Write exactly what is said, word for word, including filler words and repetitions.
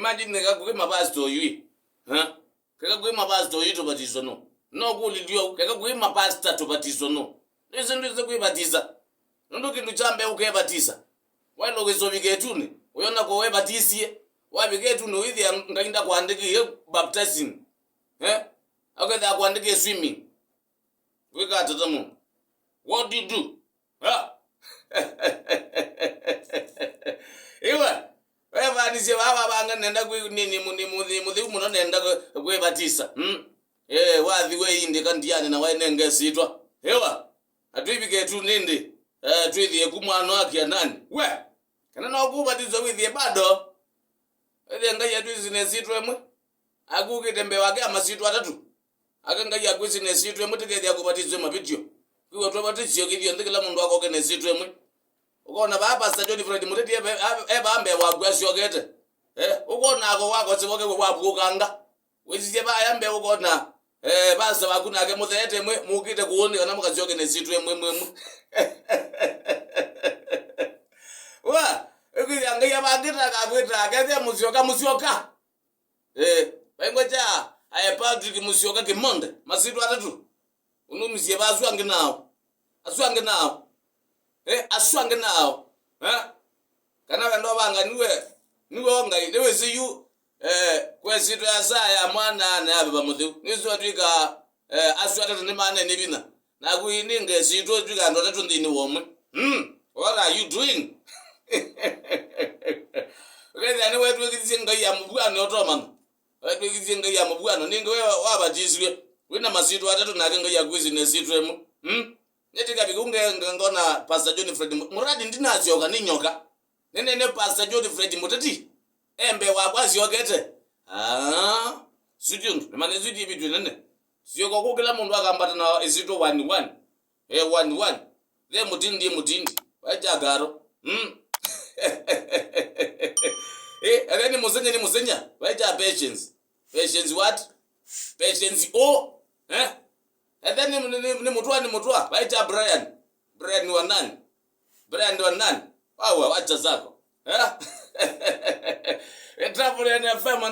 Imagine keka kwĩ mapastor oyu. Ha? Keka kwĩ mapastor oyu tũbatiswa no. No kũlilio, keka kwĩ mapastor tũbatiswa no. Ndwĩsĩ ndwĩsĩ kwĩbatisa. Nũndũ kĩndũ kya mbee ũkebatisa. Waĩlwe wĩsũvike ĩtunĩ, ũyona ko webatisie. Wavika ĩtunĩ ũithĩa Ngai ndakwandĩkĩie baptism. Eh? Akethĩa akwandĩkĩe swimming. Wĩka atata mũndũ. What do you do? Ha? Iwe, wevanisye vaa vavanga nenda kwĩ nini mũni mũthi mũtheu mũno nenda kwĩvatisa. Hmm? Eh, wathi we indi kandiani na wainenge sitwa. Iwe, atwivike tu nindi. Eh, twithie ku mwana wa Kianani. We, kana no kubatizwa withie bado? Ĩthĩa Ngai atwĩsĩ na ĩsyĩtwa ĩmwe. Akũkĩte mbee wake amasyĩtwa atatũ. Ake Ngai akwĩsĩ na ĩsyĩtwa ĩmwe, tĩkethĩa kũvatiswe mavĩtyo. Kwĩw'a twavatĩsyo kĩthyonthe kĩla mũndũ akoke na ĩsyĩtwa ĩmwe. Ũkona vaa Pastor John Fred Mũteti e, e, e vaa mbee waku asyokete. Eh, ũkona ako wako sivoke we wavũkanga. Wĩsisye vaya mbee ũkona, eh, pastor waku nake mũtheete mwe, mũkĩte kũũnĩ kana mũkasyoke na ĩsyĩtwa ĩmwe ĩmwe ĩmwe. Wa, ĩkwĩthĩa Ngai avangĩte akakwĩta, akethĩa Mũsyoka, Mũsyoka. Eh, vaingwa kya, aye Patrick Mũsyoka Kĩmonde, masyĩtwa atatũ. Ũnũmisye va asu angĩ nao. Asu angĩ nao. Eh, asu angĩ nao. Eh? Kana wendo vanga niwe, niwe o Ngai, nĩwĩsĩ yu, eh, kwesitwa ya saa ya mwana na ya veva mũtheu. Nĩsu atwĩka, eh, asu atatũ nĩmanene vinya. Naku ĩndĩ ngesitwa twĩka andũ atatũ nthĩnĩ wa ũmwe. Hmm, what are you doing? Ũkethĩa nĩwetwĩkĩthisye ngai ya mũvw'ano ũtomanya. Wetwĩkĩthisye ngai ya mũvw'ano. Nĩngĩ we wavatisiwe wĩna masyĩtwa atatũ nake Ngai akwĩsĩ na ĩsyĩtwa ĩmwe. Hmm? Nĩtĩkavika ngona Pastor John Fred Mu-, mũradi ndinasyoka nĩ nyoka. Nĩnene Pastor John Fred Mũteti. Embe wakwa asyokete. Ah, suti ũndũ. Nĩmane suti ivĩtw'e nene. Syoka kũkĩla mũndũ akambata na ĩsyĩtwa one one. Eh, one one. Ve mũtindi, mũtindi. Vaĩkya ngaro. Mm. Eh, ethĩa nĩ mũsenya, nĩ mũsenya. Vaĩkya patience. Patience what? Patience o. Eh? Ethĩa nĩ, nĩ, nĩ, nĩ mũtwa, nĩ mũtwa. Vaĩkya Brian. Brian wa nani? Brian wa nani? Wawa, wacha zako. Eh? Etapo ya F M